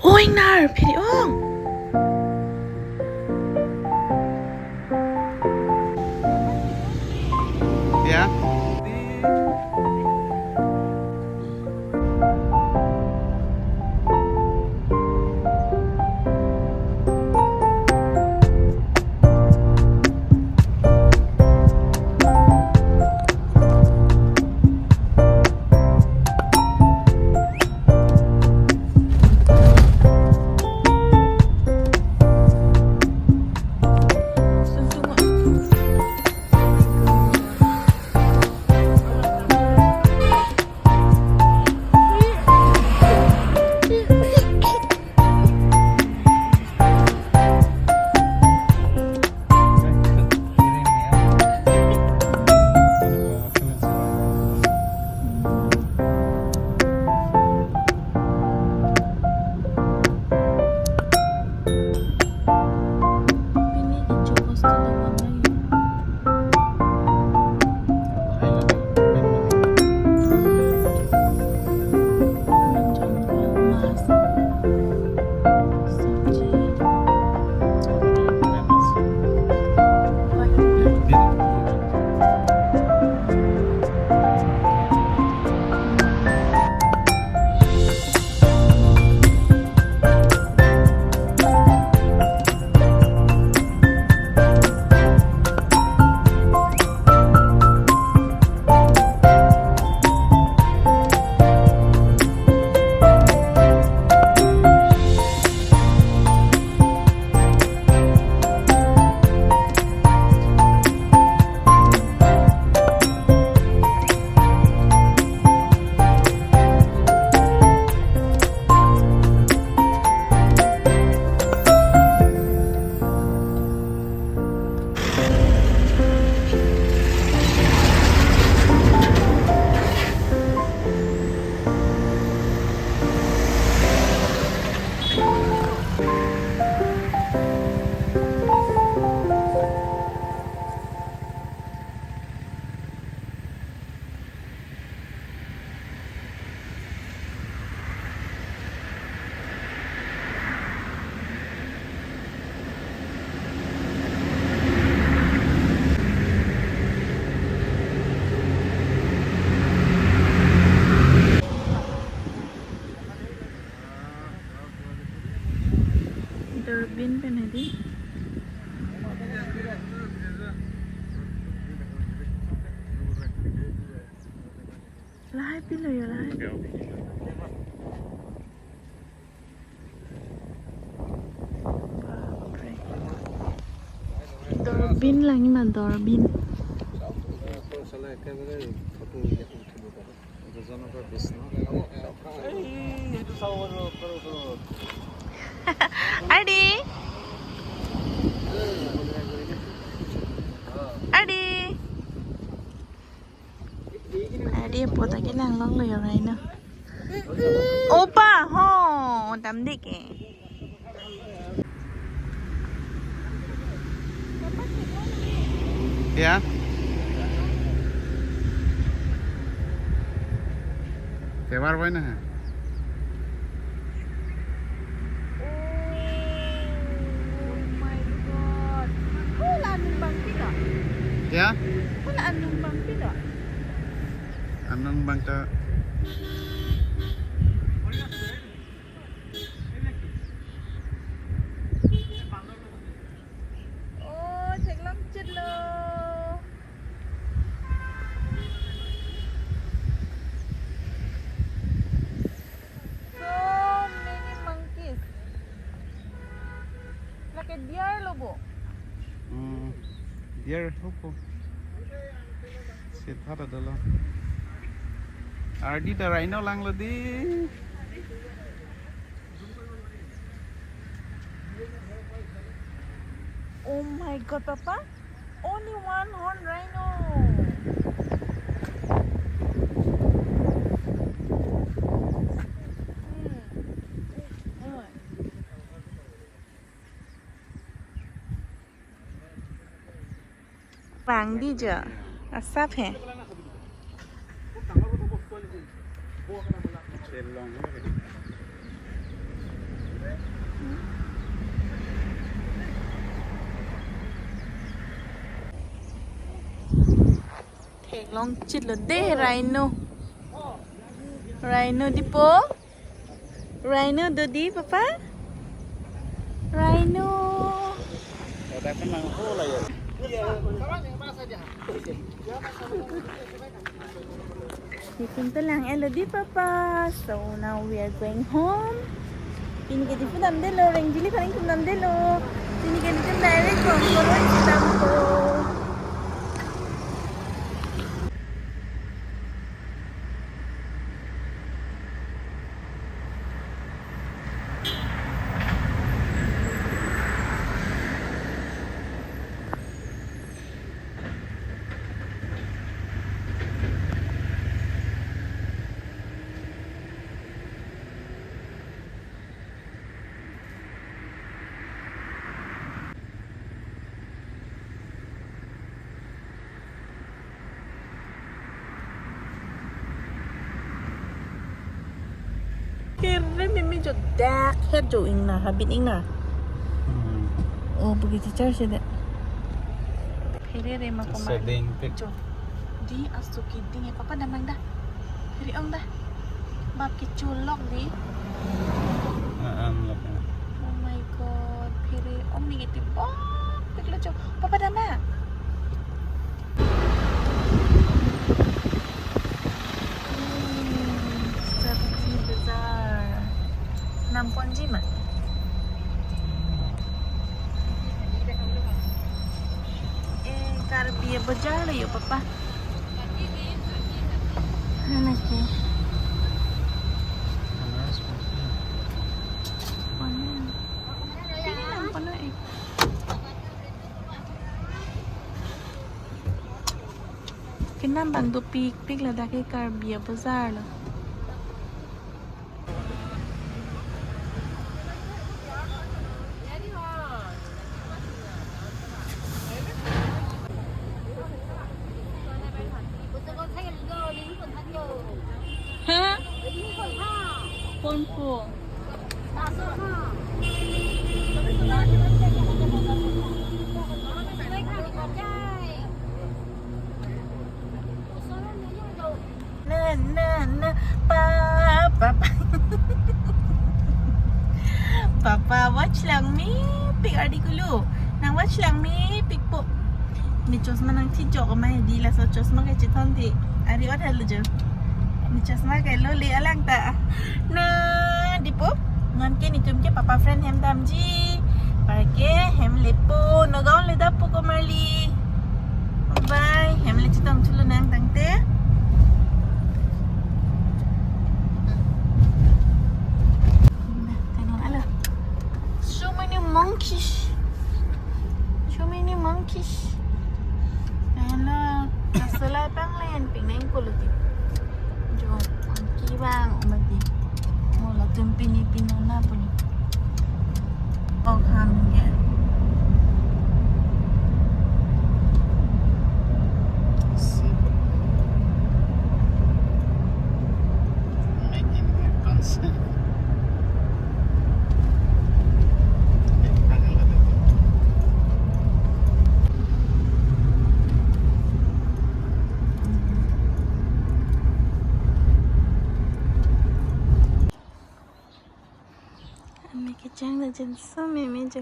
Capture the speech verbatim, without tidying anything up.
Oi, nar, phiri ong. Ya. Durbin pen hedi. Lahai pilo yo, lahai. Bapre. Durbin lang ma, durbin. Adi. Adi. Adi, apo ta kelang longlo yo, rhino. Opa, ho, damde ke. Ya. Tewar boy na hai. Oh my God. Hala anung bang pilo? Ya? Hala anung bang pilo? Anung bang ta. Oh, theklong chitlo. So many monkeys. Lake deer lo bo. Hmm, deer hopo. Sitha ta dolo. Ardi ta rhino langlo di. Oh my God, Papa. Only one horn rhino. Hmm. Oh. Bang di jo. Asap he. Chelong. Longchit lo de rhino. Rhino di po. Rhino do di, papa. Rhino. Nitum ta lang-et lo di, papa. So now we are going home. Pini ke Diphu damdelo, Rengjili aphan ingtum damdelo. Pini ke nitum direct Kongkoroi dampo. Kere meme jo dak het jo ingna, habit ingna. Hmm. Oh, bagi teacher sih deh. Pherere ma koma. Seding pik. Jo. Di asu keding ya, papa damnang dah. Phere ong dah. Bap kecholok di. Ah, ah, lok ya. Oh my God, phere ong ning iti bok pik lo jo. Papa dam dah. Hmm, Sabzi Bazar. Namponji ma? Eh, Karbi Bazar lo yo, papa. Anake. Mana? Ini nampan na eh. Kenam bang dopikpik ladak ke Karbi Bazar lo. Ha? Phone ko. Na, na, na, pa, pa, pa. Papa watch langmepik ardi kulu. Nang watch langmepik po. Ne chosma nangchijok ma di, laso chosma ke chithon ti. Ari ot halo jo. Ne chosma ke lo le alang ta. Na, di po. Non ke nitum ke papa friend hem damji. Parke hem lepo. Nagaon le dapo ko marli. Bye. Hem le chitong chulu nang tangte. Alo. So many monkeys. So many monkeys. Alo, kasolai panglen ping nang kuluti. Jo, monkey bang, umati. Mo latum pini pinona puni. Oh, ham ya. Making weapons. Ame kecheng le jenso meme jo.